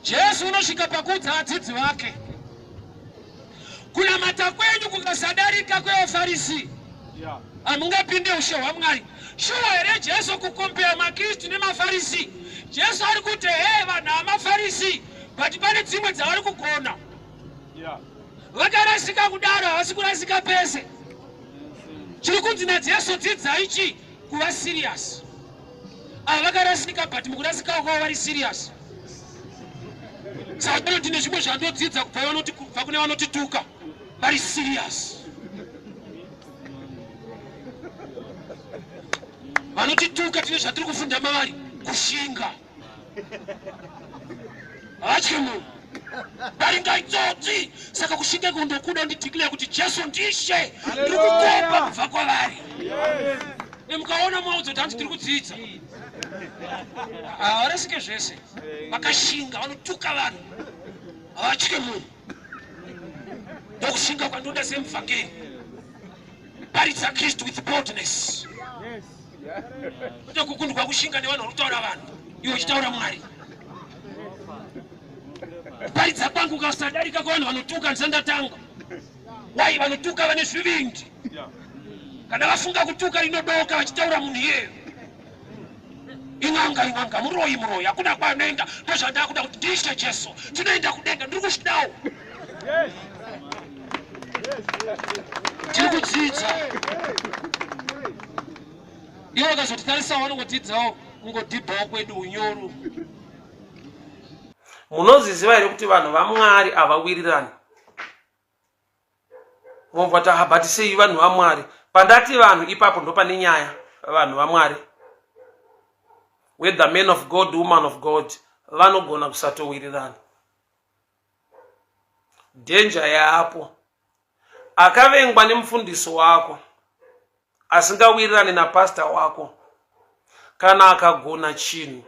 Jesu unosvika pakuudza vadzidzi vake, kunamata kwenyu kukasadarika kwevaFarisi, hamungapinde ushe hwaMwari. Shuwa here Jesu kukompeya maKristu nemaFarisi? Jesu ari kuti hee vanhu hamaFarisi, but pane dzimwe dzavari kugona. Vakarasika kudaro havasi kurasika pese. Chiri kunzi naJesu dzidzai chi kuva serious. Ava vakarasika but mukurasika kwavo vari serious. Saka pano ndine zvimwe zvandodzidza kubva vanoti kubva kune vanotituka vari serious. Vanotituka tine zvatiri kufunda mavari kushinga. Havatye munhu. Baringa itsotsi. Saka kushinga iko ndokuda ndideclare kuti Jesu ndishe. Ndiri kukopa kubva kwavari. Mukaona mwaudza kuti hanzi tiri kudzidza. Havarasike zvese. Vakashinga vanotuka vanhu. Havatye munhu. Ndokushinga kwandoda semuvhangeri. Paridza Kristu with boldness. Kwete kukundwa kushinga nevanhu vari kutaura vanhu iwe uchitaura Mwari. Kuparidza kwangu kasadarika kwevanhu vanotuka ndisati ndatanga. Why vanotuka vane zvivindi. Kana vafunga kutuka rinodoka vachitaura munhu iyeyo. In'anga in'anga muroyi muroyi hakuna kwaanoenda ndozvandakuda kuti ndiishe Jesu tinoenda kudenga ndiri kuzvidawo. Tiri kudzidza. Ivo vakazotitarisawo vanongodzidzawo kungodhibhawo kwedu unyoro. Munozviziva here kuti vanhu vaMwari havawirirani? Mobva ta but sei vanhu vaMwari? Pandati vanhu ipapo ndopane nyaya. Vanhu vaMwari. Whether man of God, woman of God, vanogona kusatowirirana. Danger yaapo. Akavengwa nemufundisi wako asingawirirane napastor wako kana akagona chinhu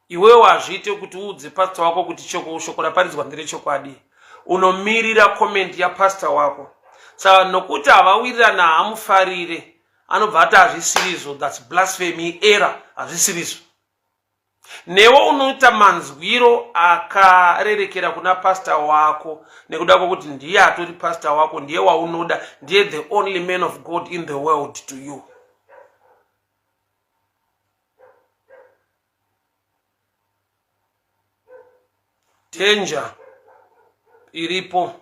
iwewe hazviite kuti uudze pastor wako kuti choko shoko raparidzwa nderechokwadi unomirira comment yapastor wako saka nokuti havawirirana hamufarire anobva ati hazvisirizvo thats blasphemy error hazvisirizvo Newe unoita manzwiro akarerekera kuna pastor wako nekuda kwekuti ndiye atori pastor wako, ndiye waunoda, ndiye the only man of God in the world to you. Danger iripo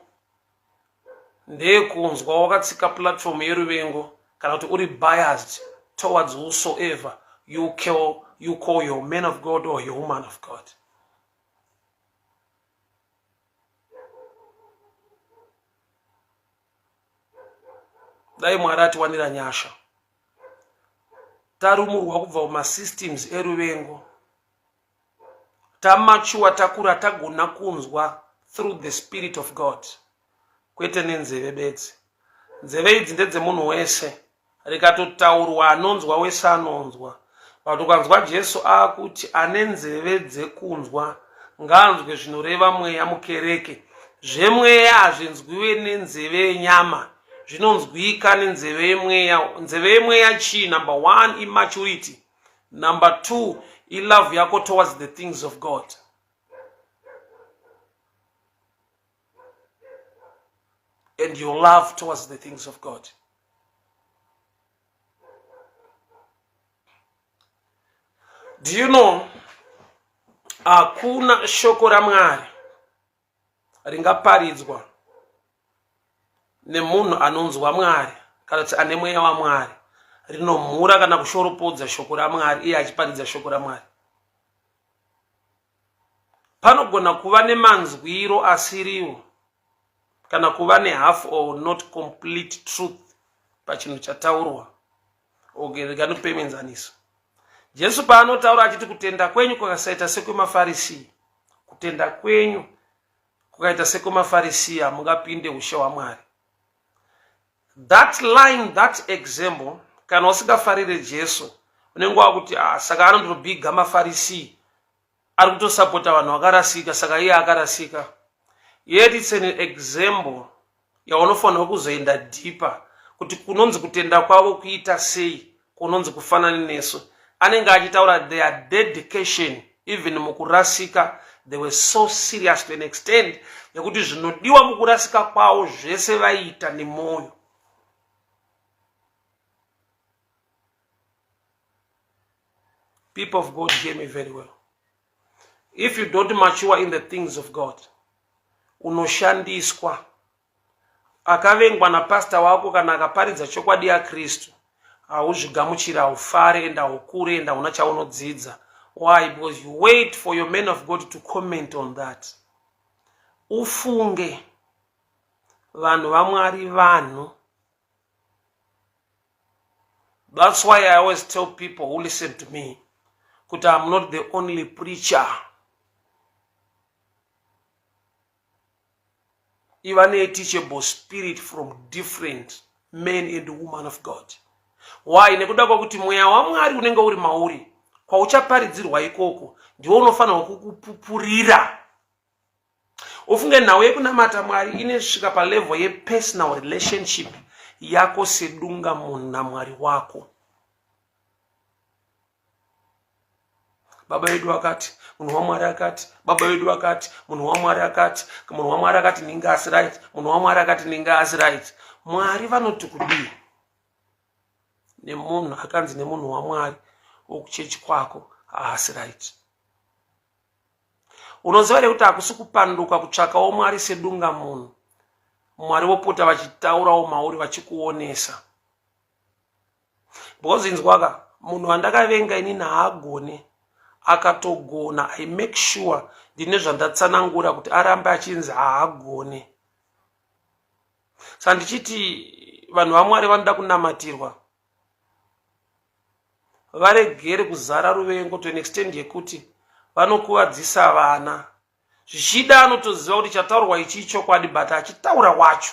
ndeyekunzwa wakatsika platform yeruvengo kana kuti uri biased towards whosoever you call, you call your man of God or your woman of God. Dai Mwari atiwanira nyasha. Tarumurwa kubva kumasystems eruvengo. Tamachuwa takura tagona kunzwa through the spirit of God kwete nenzeve bedzi. Nzeve idzi ndedzemunhu wese, rikatotaurwa anonzwa wese anonzwa. But ukanzwa Jesu akuti ane nzeve dzekunzwa ngaanzwe zvinoreva mweya mukereke. Zvemweya hazvinzwiwe nenzeve yenyama, zvinonzwika nenzeve yemweya. Nzeve yemweya chii? Number one immaturity. Number 2 ilove yako towards the things of God. And your love towards the things of God. Do you know hakuna shoko raMwari ringaparidzwa nemunhu anonzwa Mwari kana kuti ane mweya waMwari rinomhura kana kushoropodza shoko raMwari iye achiparidza shoko raMwari. Panogona kuva nemanzwiro asiriwo kana kuva nehalf or not complete truth pachinhu chataurwa. Okay, rega ndikupe muenzaniso. Jesu paanotaura achiti kutenda kwenyu kwakasaita sekwemaFarisi, kutenda kwenyu kukaita sekwemaFarisi hamungapinde ushe hwaMwari. That line, that example, kana usingafarire Jesu, unenge wakuti ah, saka anondobhiga maFarisi ari kutosapota vanhu vakarasika saka iye akarasika yet it's an example yaunofanirwa kuzoenda deeper kuti kunonzi kutenda kwavo kuita sei kunonzi kufanani nesu anenge achitaura their dedication even mukurasika. They were so serious to an extent yekuti zvinodiwa mukurasika kwavo zvese vaiita nemwoyo. People of God, hear me very well. If you don't mature in the things of God, unoshandiswa. Akavengwa napastor wako kana akaparidza chokwadi yaKristu, hauzvigamuchiri, haufare and haukure and hauna chaunodzidza. Why? Because you wait for your man of God to comment on that. Ufunge vanhu vaMwari vanhu. That's why I always tell people who listen to me kuti I'm not the only preacher. Iva neteachable spirit from different men and women of God. Why? Nekuda kwekuti mweya waMwari unenge uri mauri, kwauchaparidzirwa ikoko ndiwo unofanirwa kukupupurira. Ufunge nhau yekunamata Mwari inosvika palevel yepersonal relationship yako sedunga munhu naMwari wako. Baba vedu vakati, munhu waMwari akati, baba vedu vakati, munhu waMwari akati, munhu waMwari akati ninga asi right, munhu waMwari akati ninga asi right. Mwari vanoti kudii nemunhu akanzi nemunhu waMwari wokuchechi kwako haasi right? Unoziva here kuti hakusi kupanduka kutsvakawo Mwari sedunga munhu, Mwari vopota vachitaurawo mauri vachikuonesa. Because inzwaka, munhu wandakavenga inini haagone, akatogona I make sure ndine zvandatsanangura kuti arambe achinzi haagone. Saka ndichiti vanhu vaMwari vanoda kunamatirwa, varegere kuzara ruvengo to an extent yekuti vanokuvadzisa vana. Zvichida anotoziva kuti chataurwa ichi ichokwadi, but achitaura wacho.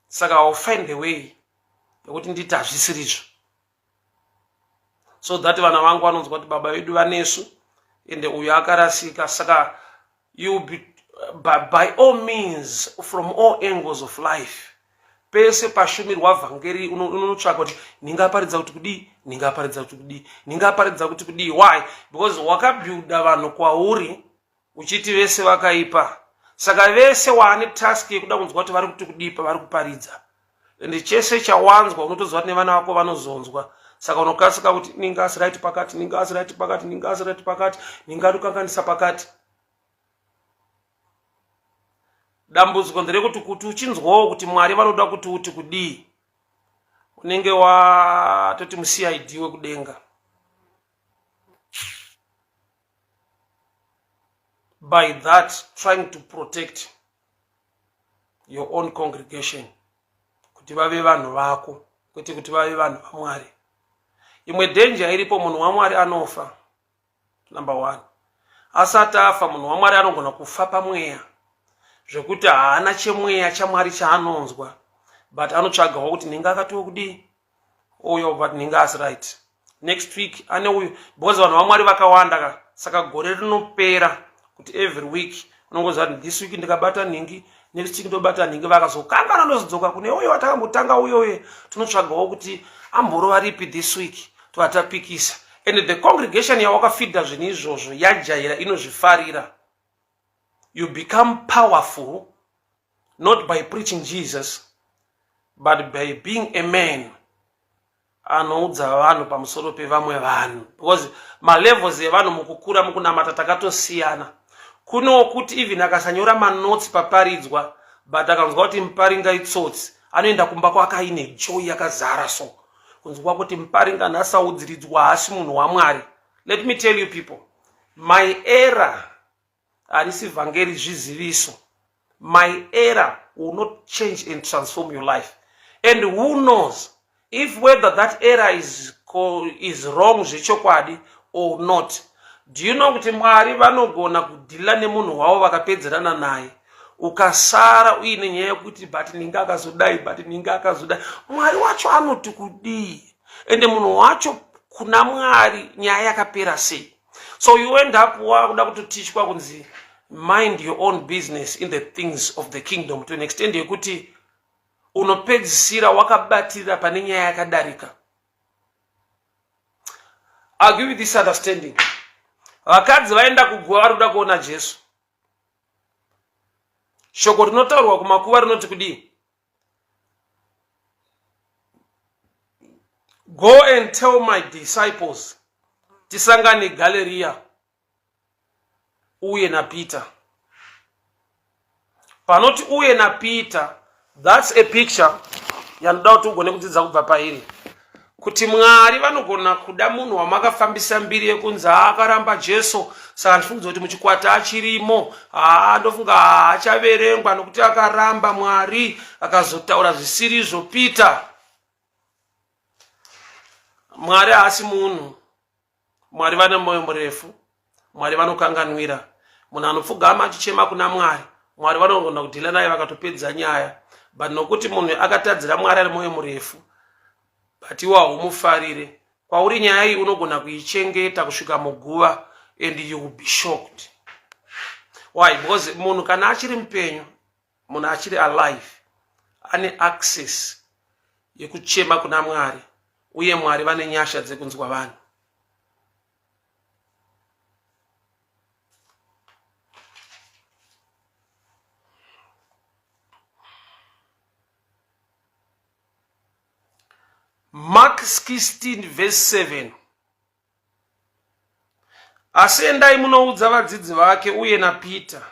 Saka I'll find a way yekuti nditi hazvisirizvo, so that vana vangu vanonzwa kuti baba vedu vanesu ende uyu akarasika. Saka you be, by all means, from all angles of life, pese pashumirwa vhangeri unotsvaka kuti ndingaparidza kuti kudii, ndingaparidza kuti kudii, ndingaparidza kuti kudii. Why? Because wakabuilda vanhu kwauri uchiti vese vakaipa, saka vese waane task yekuda kunzwa kuti vari kuti kudii pavari kuparidza. Ende chese chawanzwa unotoziva kuti nevana vako vanozonzwa, saka unokasika kuti ninga asi right pakati, ninga asi right pakati, ninga asi right pakati, ninga ari kukanganisa pakati. Dambudziko nderekuti kuti uchinzwawo kuti Mwari vanoda kuti uti kudii, unenge watoti muCID wekudenga. By that, trying to protect your own congregation kuti vave vanhu vako, kwete kuti vave vanhu vaMwari. Imwe danger iripo, munhu waMwari anofa. Number one, asati afa munhu waMwari anogona kufa pamweya zvekuti haana chemweya chaMwari chaanonzwa, but anotsvagawo kuti ninga akatiwo kudii uyo, but ninga asi right. Next week ane uyu, because vanhu vaMwari vakawanda ka. Saka gore rinopera kuti every week unongoziva kuti this week ndikabata nhingi, next week ndobata nhingi, vakazokangana ndozodzoka kune uyo watakambotanga uyoye, tinotsvagawo kuti amborova ripi this week, tovatapikisa. And the congregation yawakafidha zvinhu izvozvo yajaira, inozvifarira. You become powerful not by preaching Jesus, but by being a man anoudza vanhu pamusoro pevamwe vanhu, because malevels evanhu mukukura mukunamata takatosiyana. Kunewo kuti even akasanyora manotsi paparidzwa, but akanzwa kuti Muparinga itsotsi, anoenda kumba kwake aine joy yakazara. So kunzwa kuti Muparinga nhasi audziridzwa, haasi munhu waMwari. Let me tell you people, my error harisi vhangeri, zviziviso. My error will not change and transform your life. And who knows if whether that error is wrong zvechokwadi or not. Do you know kuti Mwari vanogona kudhila nemunhu wavo vakapedzerana naye, ukasara uine nyaya yekuti but ninge akazodai, but ninge akazodai, Mwari wacho anoti kudii? Ende munhu wacho kuna Mwari nyaya yakapera sei? So you end up wakuda kutotichwa kunzi mind your own business in the things of the kingdom, to an extent yekuti unopedzisira wakabatirira pane nyaya yakadarika. I'll give you this understanding. Vakadzi vaenda kuguva vari kuda kuona Jesu. Shoko rinotaurwa kumakuva rinoti kudii? Go and tell my disciples tisangane Galleria uye naPeter. Panoti uye naPeter, that's a picture yandoda kuti ugone kudzidza kubva pairi kuti Mwari vanogona kuda munhu wamakafambisa mbiri yekunzi aakaramba Jesu, saka ndifungidzwa kuti muchikwata achirimo, haa ndofunga haachaverengwa nokuti akaramba Mwari akazotaura zvisirizvo. Peter, Mwari haasi munhu. Mwari vane moyo murefu, Mwari vanokanganwira. Munhu anopfugama achichema kuna Mwari, Mwari vanogona kudhila naye vakatopedza nyaya. But nokuti munhu akatadzira Mwari ari moyo murefu, but iwo haumufarire. Kwauri nyaya iyi unogona kuichengeta kusvika muguva and you will be shocked. Why? Because munhu kana achiri mupenyu, munhu achiri alive, ane access yekuchema kuna Mwari uye Mwari vane nyasha dzekunzwa vanhu. Mark 16 verse 7. Asi endai munoudza vadzidzi vake uye naPita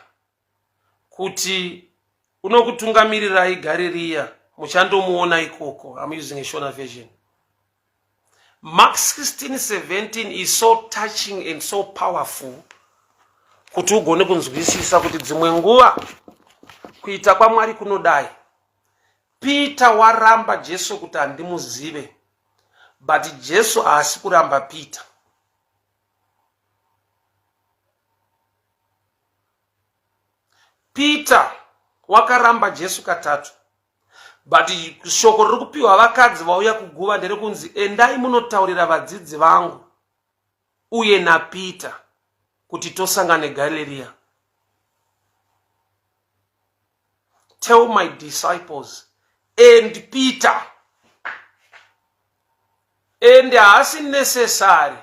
kuti unokutungamirirai Garirea, muchandomuona ikoko. I'm using a Shona version. Mark 16 17 is so touching and so powerful kuti ugone kunzwisisa kuti dzimwe nguva kuita kwaMwari kunodai. Peter waramba Jesu kuti handimuzive, but Jesu haasi kuramba Peter. Peter wakaramba Jesu katatu, but shoko riri kupiwa vakadzi vauya kuguva nderekunzi endai munotaurira vadzidzi vangu uye naPeter kuti tosangane Galileya. Tell my disciples and Peter. And haasi necessary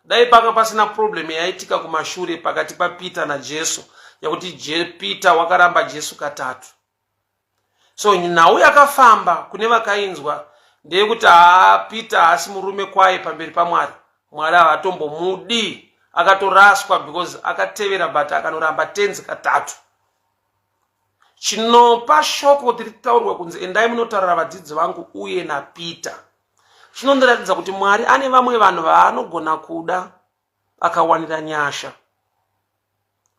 dai panga pasina problem yaitika kumashure pakati paPeter naJesu yekuti Peter wakaramba Jesu katatu. So nhau yakafamba kune vakainzwa ndeyekuti haa Peter haasi murume kwaye pamberi paMwari. Mwari havatombomudi, akatoraswa because akatevera but akanoramba tenzi katatu. Chinopa shoko kuti ritaurwe kunzi endai munotaurira vadzidzi vangu uye naPeter, chinondiratidza kuti Mwari ane vamwe vanhu vaanogona kuda akawanira nyasha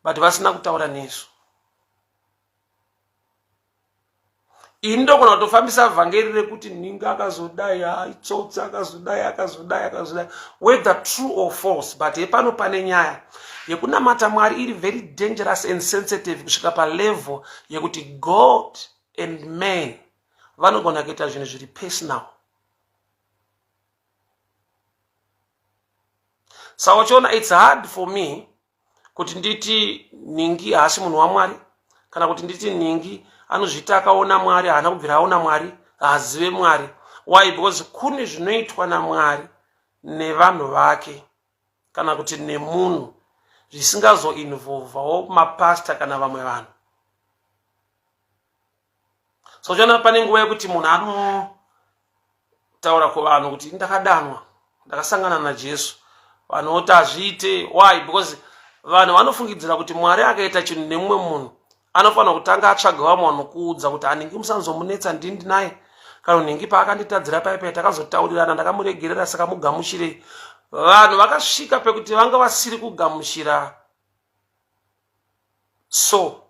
but vasina kutaura nesu. Ini ndogona kutofambisa vhangeri rekuti nhingi akazodai, aitsotsi akazodai, akazodai, akazodai, whether true or false, but hepano pane nyaya yekunamata Mwari iri very dangerous and sensitive kusvika palevel yekuti God and man vanogona kuita zvinhu zviri personal. Saka uchiona it's hard for me kuti nditi nhingi haasi munhu waMwari, kana kuti nditi nhingi anozviita akaona Mwari, haana kubvira aona Mwari, haazive Mwari. Why? Because kune zvinoitwa naMwari nevanhu vake kana kuti nemunhu zvisingazoinvolvawo mapasta kana vamwe vanhu. So uchiona pane nguva yekuti munhu anotaura kuvanhu kuti ndakadanwa, ndakasangana naJesu, vanhu voti hazviite. Why? Because vanhu vanofungidzira kuti Mwari akaita chinhu nemumwe munhu anofanira kutanga atsvaga vamwe vanokuudza kuti hanhingi musanzomunetsa, ndini ndinaye, kana nhingi paakanditadzira paipai takazotaurirana, ndakamuregerera, saka mugamuchirei. Vanhu vakasvika pekuti vanga vasiri kugamuchira so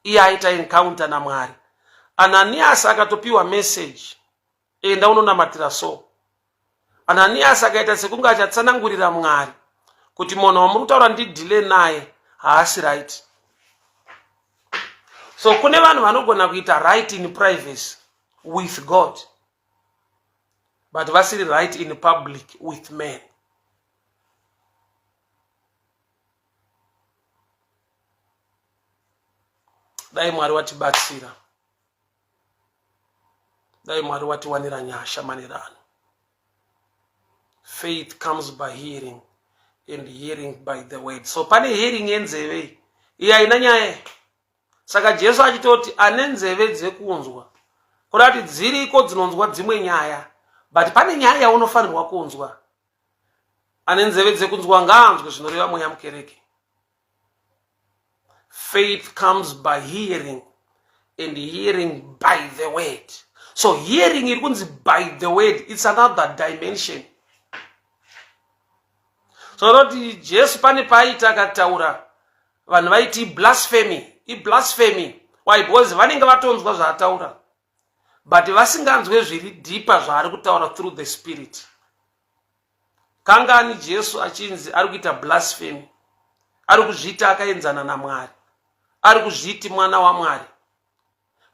iye aita encounter naMwari. Ananias akatopiwa message, enda unonamatira so. Ananias akaita sekunge achatsanangurira Mwari kuti munhu wamuri kutaura ndidhile naye haasi right. So kune vanhu vanogona kuita right in privacy with God, but vasiri right in public with men. Dai Mwari watibatsira, dai Mwari watiwanira nyasha manerano. Faith comes by hearing and hearing by the word. So pane hearing yenzeve iyi, iyi haina nyaya. Saka Jesu achitoti ane nzeve dzekunzwa, kuda kuti dziriko dzinonzwa dzimwe nyaya, but pane nyaya yaunofanirwa kunzwa. Ane nzeve dzekunzwa ngaanzwe zvinoreva mweya mukereke. Faith comes by hearing and hearing by the word. So hearing iri kunzi by the word, it's another dimension. So roti Jesu pane paaita akataura, vanhu vaiti blasphemy, iblasphemy. Why? Because vanenge vatonzwa zvaataura, but vasinganzwe zviri deeper zvaari kutaura through the spirit. Kangani Jesu achinzi ari kuita blasphemy, ari kuzviita akaenzana naMwari, ari kuzviiti mwana waMwari?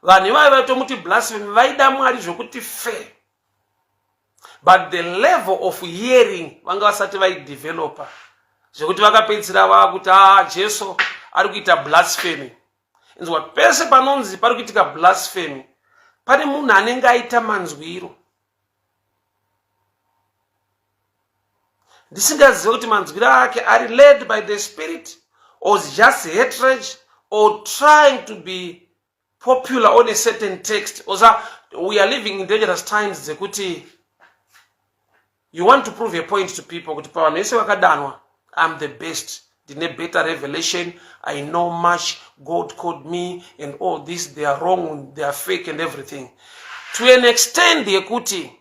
Vanhu ivavo vaitomuti blasphemy vaida Mwari zvokuti fe, but the level of hearing vanga vasati vaidevelopa, zvekuti vakapedzisira vava kuti, a ah, Jesu ari kuita blasphemy. Inzwa, pese panonzi pari kuitika blasphemy, pane munhu anenge aita manzwiro. Ndisingazive kuti manzwiro ake ari led by the spirit or just hatred or trying to be popular on a certain text. Osa we are living in dangerous times dzekuti you want to prove a point to people kuti pavanhu vese vakadanwa, I'm the best, ndine better revelation, I know much, God called me, and all this, they are wrong, they are fake and everything, to an extent yekuti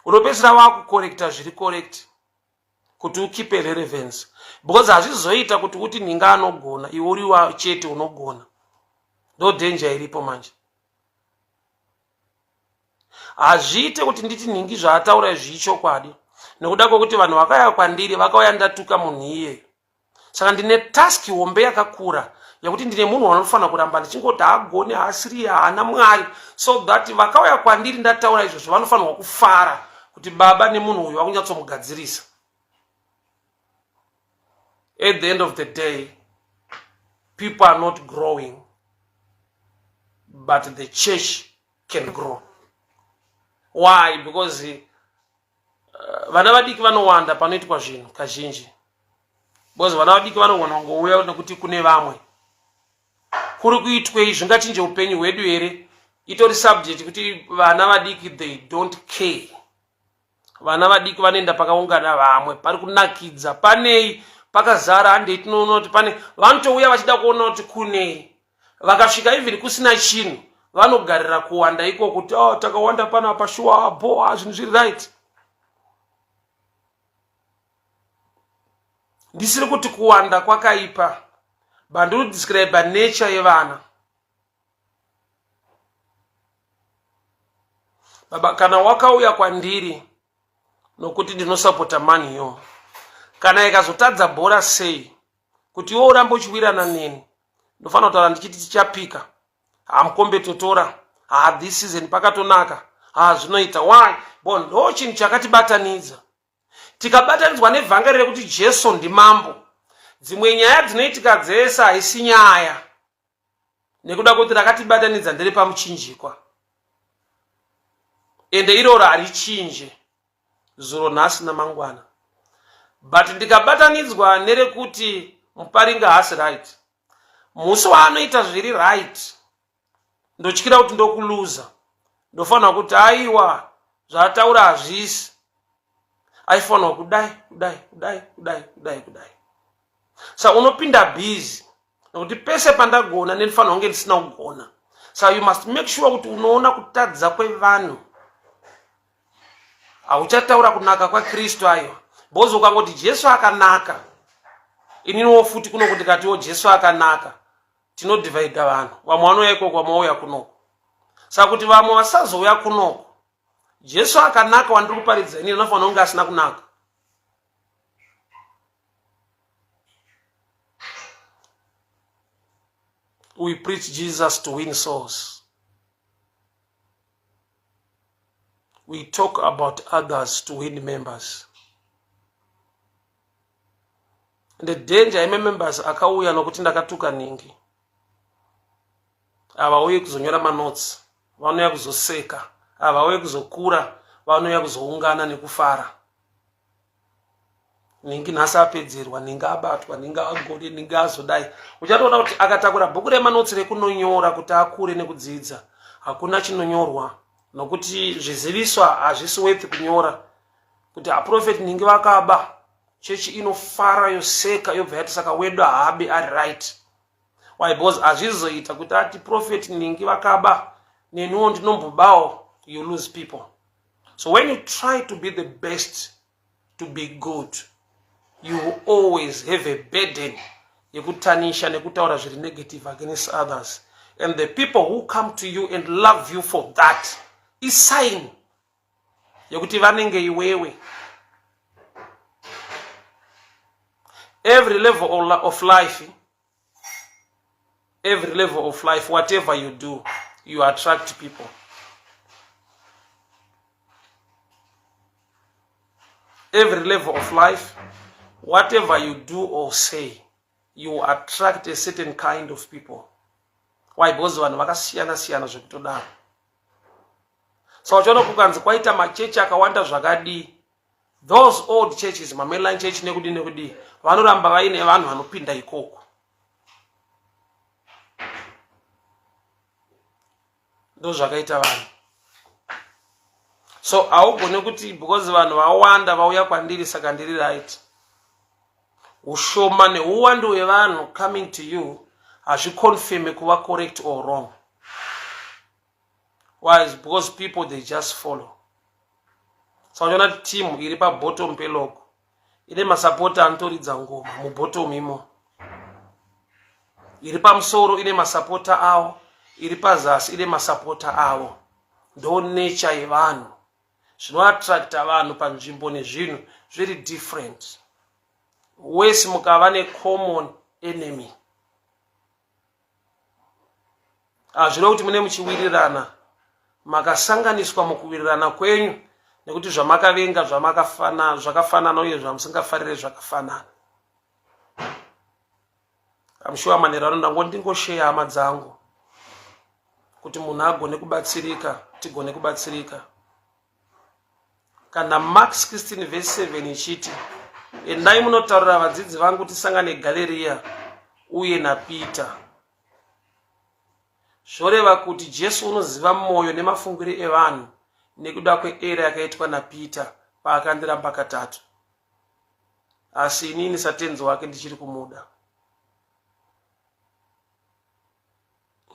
unopedzisira wakucorrecta zviri correct kuti ukeepe relevance, because hazvizoita kuti uti ninga anogona, iwe uriwa chete unogona. Ndo danger iripo manje. Hazviite kuti nditi nhingi zvaataura izvi ichokwadi, nekuda kwekuti vanhu vakauya kwandiri vakauya ndatuka munhu iyeyo. Saka ndine task hombe yakakura yekuti ndine munhu wanofanira kuramba ndichingoti haagoni, haasiri, haana Mwari, so that vakauya kwandiri ndataura izvozvo vanofanirwa kufara kuti baba nemunhu uyu vakunyatsomugadzirisa. At the end of the day, people are not growing, but the church can grow. Why? Because vana vadiki vanowanda panoitwa zvinhu kazhinji, because vana vadiki vanogona kungouya nekuti kune vamwe kuri kuitwei zvingachinje upenyu hwedu here. Itori subject kuti vana vadiki, they don't care. Vana vadiki vanoenda pakaungana vamwe, pari kunakidza, panei pakazara, handei tinoona kuti pane vanotouya vachida kuona kuti kunei. Vakasvika, even kusina chinhu, vanogarira kuwanda iko kuti, oh, takawanda panapa, shuwa boa, zvinhu zviri right. Ndisiri kuti kuwanda kwakaipa, but ndiri kudescribe nature yevana. Baba, kana wakauya kwandiri nokuti ndinosapota Man U, kana ikazotadza bhora sei, kuti iwe urambe uchiwirana neni, ndofanira kutaura ndichiti tichapika hamukombe, totora ha, this season pakatonaka, ha, zvinoita. Why? Bo ndo chinhu chakatibatanidza. Tikabatanidzwa nevhangeri rekuti Jesu ndimambo, dzimwe nyaya dzinoitika dzese haisi nyaya, nekuda kwekuti rakatibatanidza ndere pamuchinjikwa, ende iroro harichinje zuro, nhasi namangwana. But ndikabatanidzwa nerekuti Muparinga haasi right, musi waanoita zviri right ndotyira kuti ndokuluza. Ndofanira kuti aiwa, zvaataura hazvisi, aifanirwa kudai, kudai, kudai, kudai, kudai, kudai. Sa unopinda busy nekuti pese pandagona nenifanira kunge ndisina kugona. Sa you must make sure kuti unoona kutadza kwevanhu, hauchataura kunaka kwaKristu. Aiwa, because ukangoti Jesu akanaka, ininiwo futi kunoku ndikatiwo Jesu akanaka, tinodivhaidha vanhu. Vamwe vanouya ikoko, vamwe vauya kunoko. Saka kuti vamwe vasazouya kunoko, Jesu akanaka wandiri kuparidza inini anofanira kunge asina kunaka. We preach Jesus to win souls. We talk about others to win members. The danger yemamembers akauya nokuti ndakatuka ningi, havauye kuzonyora manotes, vanouya kuzoseka. Havauye kuzokura, vanouya kuzoungana nekufara. Nhingi nhasi apedzerwa, nhingi abatwa, nhingi agone, nhingi azodai. Uchatoona kuti akatakura bhuku remanotsi rekunonyora kuti akure nekudzidza, hakuna chinonyorwa nokuti zviziviswa hazvisi worth kunyora kuti aprofeti nhingi vakaba. Chechi inofara yoseka yobva yati saka wedu haabe ari right. Why? Because hazvizoita kuti ati prophet ningi vakaba neniwo ndinombobawo. You lose people. So when you try to be the best, to be good, you will always have a burden yekutanisha nekutaura zviri negative against others. And the people who come to you and love you for that isign yekuti vanenge iwewe. Every level of life, every level of life, whatever you do, you attract people. Every level of life, whatever you do or say, you attract a certain kind of people. Why? Because vanhu vakasiyana siyana zvekutodaro. Saka uchiona kukanzi kwaita machechi akawanda zvakadii, those old churches, mamainline church nekudii nekudii, vanoramba vaine vanhu vanopinda ikoko. Ndo zvakaita vanhu. So haugone kuti because vanhu vawanda vauya kwandiri saka ndiri right. Ushoma neuwandu hwevanhu coming to you hazviconfirme kuva correct or wrong. Why? Is because people, they just follow. Saka uchiona kuti team iri pabottom pelogo ine masapota anotoridza ngoma mubottom imo, iri pamusoro ine masapota avo, iri pazasi ine masapota avo. Ndo nature yevanhu. Zvinoattracta vanhu panzvimbo nezvinhu zviri different. Wese mukava necommon enemy, hazvireva kuti mune muchiwirirana. Makasanganiswa mukuwirirana kwenyu nekuti zvamakavenga zvamakafana zvakafanana uye zvamusingafarire zvakafanana. I'm sure manheru ano ndango ndingosheya hama dzangu kuti munhu agone kubatsirika, tigone kubatsirika. Kana Mark 16 verse 7 ichiti, endai munotaurira vadzidzi vangu tisangane Galeriya uye naPeter, zvoreva kuti Jesu unoziva mwoyo nemafungiro evanhu nekuda kweera yakaitwa naPeter paakandiramba katatu. Asi inini satenzi wake ndichiri kumuda.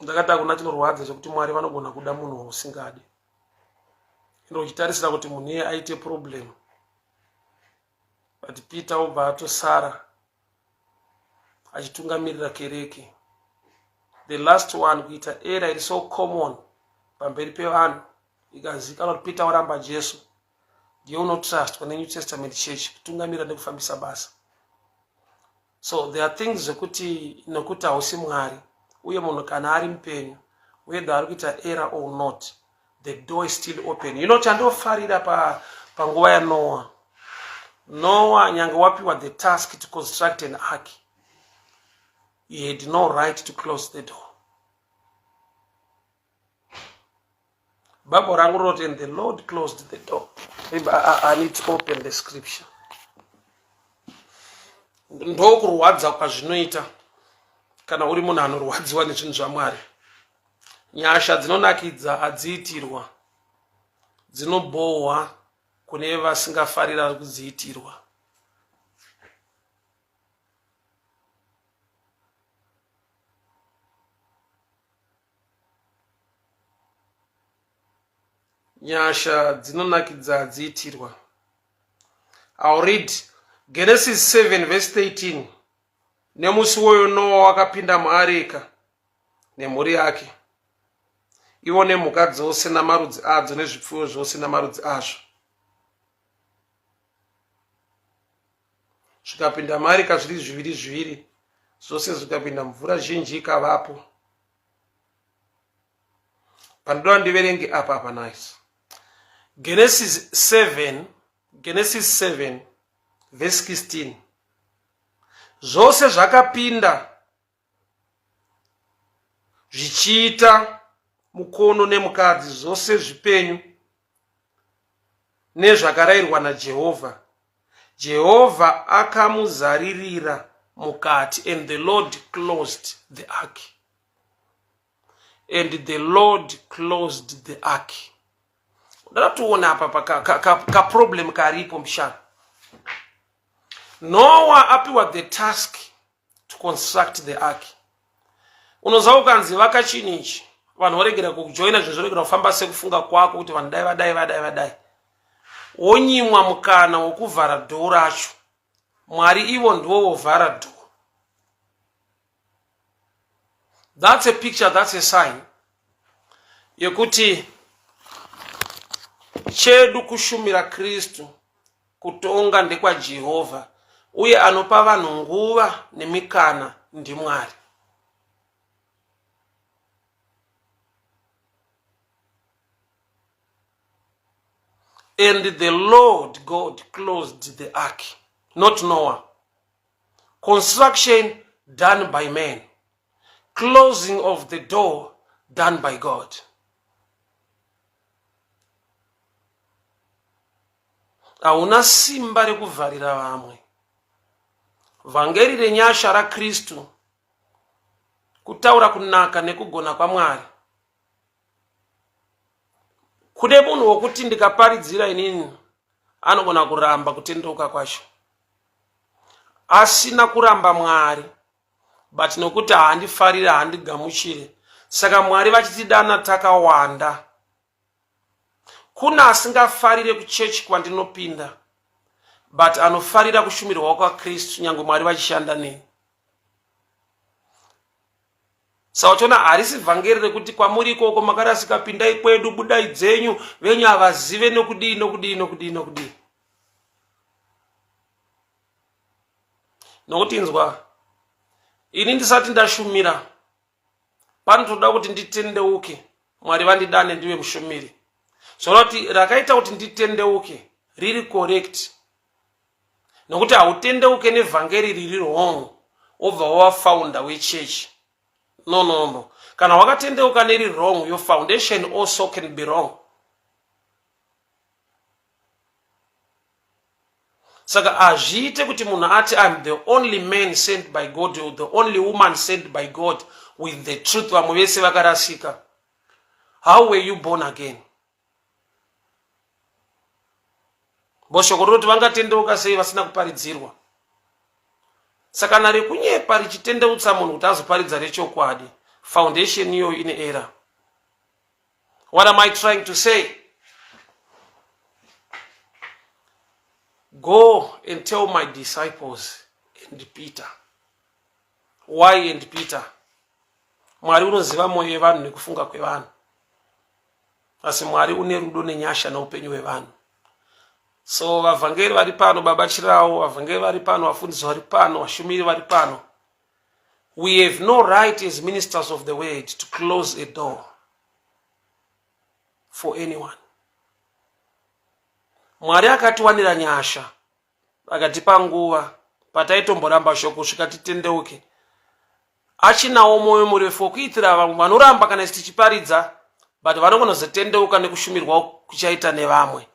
Ndakati hakuna chinorwadza chekuti Mwari vanogona kuda munhu wausingadi, ende uchitarisira kuti munhu iye aite problem, but Peter obva atosara achitungamirira kereke. The last one kuita era iri so common pamberi pevanhu, ikazikanwa kuti Peter waramba Jesu, ndiye unotrustwa neNew Testament Church kutungamira nekufambisa basa. So there are things zvekuti nokuti hausi Mwari, uye munhu kana ari mupenyu, whether ari kuita error or not, the door is still open. You know chandofarira panguva yaNoah, Noah nyange wapiwa the task to construct an ark, he had no right to close the door. Bible rangu rinoti, and the Lord closed the door. Maybe I need to open the scripture. Ndokurwadza kwazvinoita kana uri munhu anorwadziwa nezvinhu zvaMwari. Nyasha dzinonakidza hadziitirwa, dzinobhohwa kune vasingafarira kudziitirwa. Nyasha dzinonakidza hadziitirwa. I'll read Genesis 7 verse 13. Nemusi woyo Noa wakapinda muareka nemhuri yake, ivo nemhuka dzose namarudzi adzo nezvipfuyo zvose namarudzi azvo. Zvikapinda muareka zviri zviviri zviviri, zvose zvikapinda, mvura zhinji ikavapo. Pandoda ndiverenge apa apa, nice. Genesis 7, Genesis 7 verse 16. Zvose zvakapinda zvichiita mukono nemukadzi, zvose zvipenyu. Nezvakarayirwa naJehovha. Jehovha akamuzaririra mukati, and the Lord closed the ark. And the Lord closed the ark. Ndatoona apa kaproblem ka, ka karipo mshana. Noah apiwa the task to construct the ark. Unoziva ukanzi vaka chinhu ichi, vanhu voregera kujoina zvinhu zvoregera kufamba sekufunga kwako kuti vanhu dai vadai vadai vadai. Wonyimwa mukana wokuvhara dhoo racho. Mwari ivo ndivo vovhara dhoo. That's a picture, that's a sign yekuti chedu kushumira Kristu, kutonga ndekwaJehovha uye anopa vanhu nguva nemikana ndiMwari. And the Lord God closed the ark, not Noah. Construction done by man, closing of the door done by God. Hauna simba rekuvharira vamwe. Vhangeri renyasha raKristu kutaura kunaka nekugona kwaMwari. Kune munhu wokuti ndikaparidzira inini anogona kuramba kutendeuka kwacho asina kuramba Mwari, but nokuti haandifarire, haandigamuchire. Saka Mwari vachitidana takawanda. Kuna asingafarire kuchechi kwandinopinda, but anofarira kushumirwa kwaKristu nyange Mwari vachishanda neni. Saka uchiona harisi vhangeri rekuti kwamuri ikoko makarasika, pindai kwedu, budai dzenyu, venyu havazive nokudii nokudii nokudii nokudii. Nokuti inzwa, ini ndisati ndashumira panotoda kuti nditendeuke, Mwari vandidane ndive mushumiri. Zvoreva kuti rakaita kuti nditendeuke riri correct, nokuti hautendeuke nevhangeri riri wrong wobva wava founder wechechi. No, no, no. Kana wakatendeuka neri wrong, your foundation also can be wrong. Saka hazviite kuti munhu ati I'm the only man sent by God or the only woman sent by God with the truth, vamwe vese vakarasika. How were you born again? Bo shoko rinoti vangatendeuka sei vasina kuparidzirwa? Saka kana rekunyepa richitendeutsa munhu kuti azoparidza rechokwadi, foundation iyoyo ine error. What am I trying to say? Go and tell my disciples and Peter. Why and Peter? Mwari unoziva mwoyo yevanhu nekufunga kwevanhu. Asi Mwari une rudo nenyasha neupenyu hwevanhu. So vavhangeri vari pano, Baba Chirawo, vavhangeri vari pano, vafundisi vari pano, vashumiri vari pano. We have no right as ministers of the word to close a door for anyone. Mwari akatiwanira nyasha, akatipa nguva pataitomboramba shoko kusvika titendeuke. Achinawo mwoyo murefu wekuitira vamwe vanoramba kana isu tichiparidza, but vanogona kuzotendeuka nekushumirwa kuchaita nevamwe.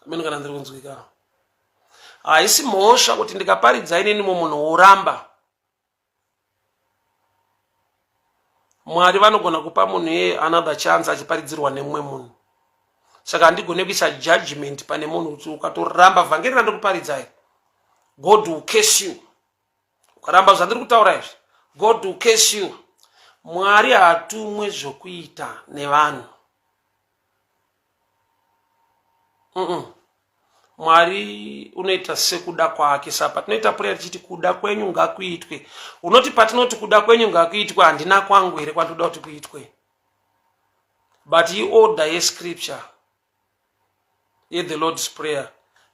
Amene kana ndiri kunzwika. Haisi mhosva kuti ndikaparidza inini munhu woramba. Mwari vanogona kupa munhu iyeye another chance achiparidzirwa nemumwe munhu. Saka handigone kuisa judgment pane munhu kuti ukatoramba vhangeri randikuparidzai, God will curse you. Ukaramba zvandiri kutaura izvi, God will curse you. Mwari haatumwe zvokuita nevanhu. Mwari unoita sekuda kwake. Saka patinoita prayer tichiti kuda kwenyu ngakuitwe, unoti patinoti kuda kwenyu ngakuitwe, handina kwangu here kwandinoda kuti kuitwe? But iorder yescripture ye-the Lord's Prayer,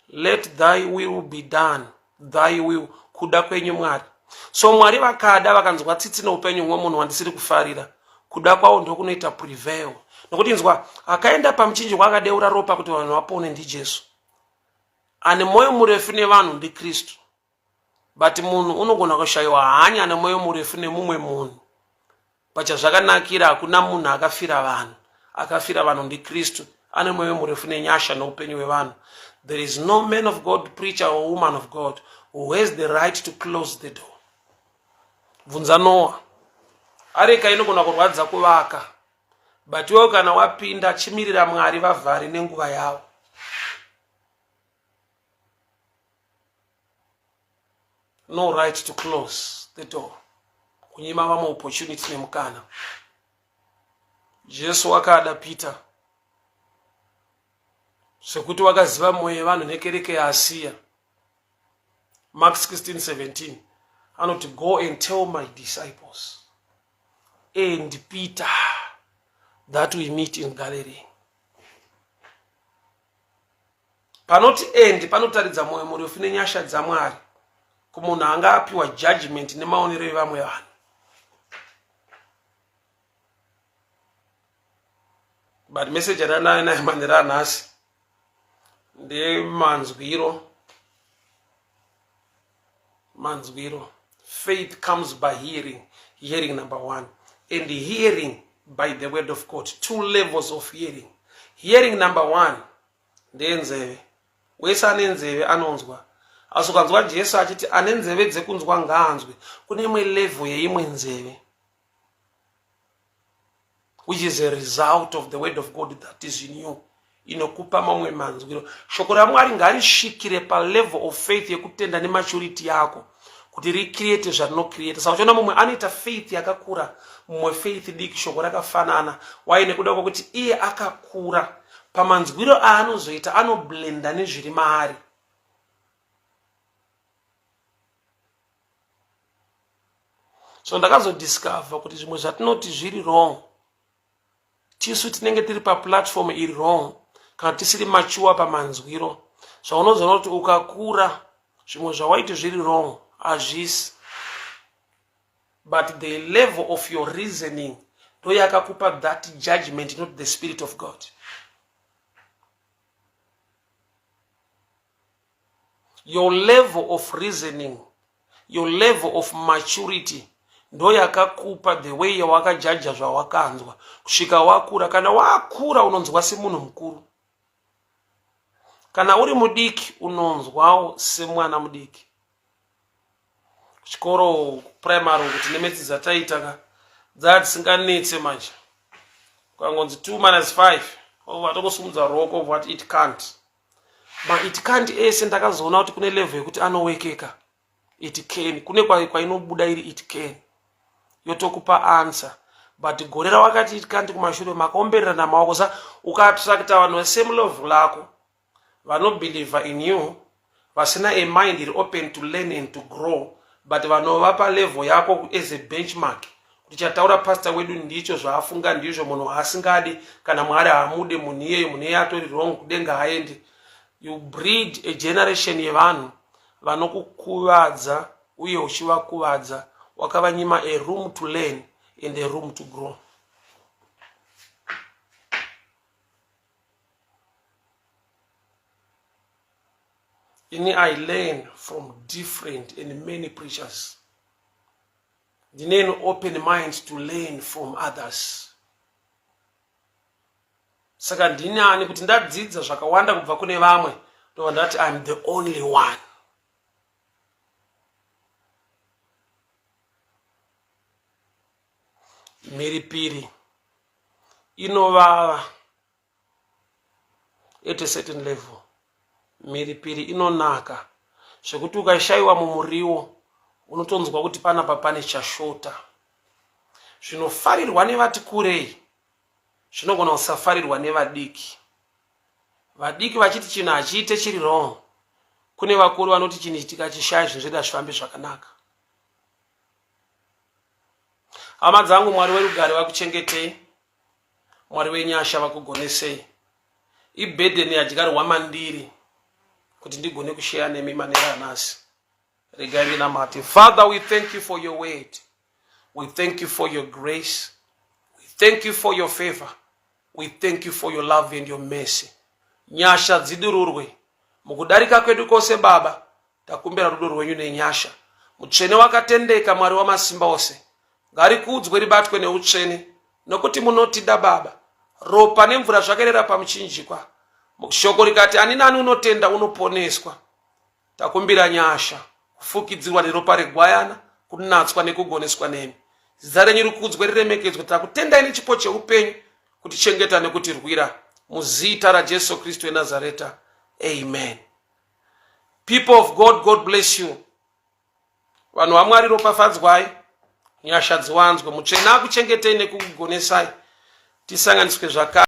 let thy will be done, thy will, kuda kwenyu Mwari. So Mwari vakada vakanzwa tsitsi neupenyu humwe munhu wandisiri kufarira, kuda kwavo ndokunoita prevail. Nokuti inzwa, akaenda pamuchinjikwa akadeura ropa kuti vanhu vapone ndiJesu. Ane mwoyo murefu nevanhu ndiKristu. But munhu unogona kushayiwa hanya nemwoyo murefu nemumwe munhu. Pachazvakanakira hakuna munhu akafira vanhu, akafira vanhu ndiKristu, ane mwoyo murefu nenyasha noupenyu hwevanhu. There is no man of God, preacher or woman of God who has the right to close the door. Bvunza Noah. Areka inogona kurwadza kuvaka, but iwe kana wapinda chimirira Mwari vavhare nenguva yavo. No right to close the door, kunyima vamwe opportunity nemukana. Jesu wakada Peter sekuti wakaziva mwoyo yevanhu nekereke yaasiya. Mark 16:17 anoti, go and tell my disciples and Peter that we meet in Galilee. Panoti and panotaridza mwoyo murefu nenyasha dzaMwari kumunhu anga apiwa judgment nemaonero evamwe vanhu. But message yandanayo nayo manhero anhasi ndemanzwiro. Manzwiro. Faith comes by hearing. Hearing number one. And hearing by the word of God. Two levels of hearing. Hearing number one ndeyenzeve. Wese ane nzeve anonzwa. Asi ukanzwa Jesu achiti ane nzeve dzekunzwa ngaanzwe, kune imwe level yeimwe nzeve, which is a result of the word of God that is in you, inokupa mamwe manzwiro. Shoko raMwari ngarisvikire palevel of faith yekutenda nematurity yako kuti ricreate zvarinocreate. Saka uchiona mumwe anoita faith yakakura, mumwe faith diki, shoko rakafanana. Why? Nekuda kwekuti iye akakura pamanzwiro aanozoita, anoblenda nezviri maari. So ndakazodiscover kuti zvimwe zvatinoti zviri wrong, tisu tinenge tiri paplatform iri wrong kana tisiri mature pamanzwiro. Zvaunozoona kuti ukakura, zvimwe zvawaiti zviri wrong hazvisi, but the level of your reasoning ndo yakakupa that judgment, not the spirit of God. Your level of reasoning, your level of maturity ndo yakakupa the way yawakajaja zvawakanzwa kusvika wakura. Kana wakura unonzwa semunhu mukuru, kana uri mudiki unonzwawo semwana mudiki. Kuchikoro primary kuti nemetsi dzataita ka dzaa dzisinganetse, manje ukangonzi 2 minus 5 vatongosumudza ruoko what it can't. Ma it can't ese ndakazoona kuti kune level yekuti anowekeka it can, kune kwainobuda iri it can yotokupa answer. But gore rawakati it can't kumashure makaombererana maoko. Sa ukaattracta vanhu vesame level lako vanobelieve in you, vasina a mind iri open to learn and to grow, but vanova palevel yako as a benchmark kuti chataura pastor wedu ndicho zvaafunga ndizvo, munhu waasingadi kana Mwari haamude munhu iyeyo, munhu iyeye atori wrong, kudenga haaendi, you breed a generation yevanhu vanokukuvadza uye uchivakuvadza. Wakavanyima a room to learn and a room to grow. Ini I learn from different and many preachers. Ndine an open mind to learn from others. Saka ndini ani kuti ndadzidza zvakawanda kubva kune vamwe ndobva ndati I'm the only one? Mhiripiri inovava at a certain level, mhiripiri inonaka zvekuti ukashayiwa mumuriwo unotonzwa kuti panapa pane chashota. Zvinofarirwa nevati kurei zvinogona kusafarirwa nevadiki. Vadiki vachiti chinhu hachiite, chiri wrong, kune vakuru vanoti chinhu ichi tikachishaya zvinhu zvedu hazvifambi zvakanaka. Hama dzangu, Mwari werugare vakuchengetei, Mwari wenyasha vakugonesei. Ibhedheni yadyarwa mandiri kuti ndigone kusheya nemi manera anasi. Regai ndinamate. Father, we thank you for your word, we thank you for your grace, we thank you for your favor, we thank you for your love and your mercy. Nyasha dzidururwe mukudarika kwedu kwose. Baba, takumbira rudo rwenyu nenyasha. Mutsvene wakatendeka, Mwari wamasimba ose. Ngarikudzwe ribatwe neutsvene, nokuti munotida Baba. Ropa nemvura zvakerera pamuchinjikwa. Shoko rikati ani nani unotenda unoponeswa. Takumbira nyasha, kufukidzirwa neropa regwayana, kunatswa nekugoneswa nemi. Zita renyu rikudzwe riremekedzwe. Takutendai nechipo cheupenyu kutichengeta nekutirwira. Muzita raJesu Kristu weNazareta. Amen. People of God, God bless you. Vanhu vaMwari ropafadzwai, nyasha dziwanzwe, mutsvene akuchengetei nekukugonesai. Tisanganiswe zvakare.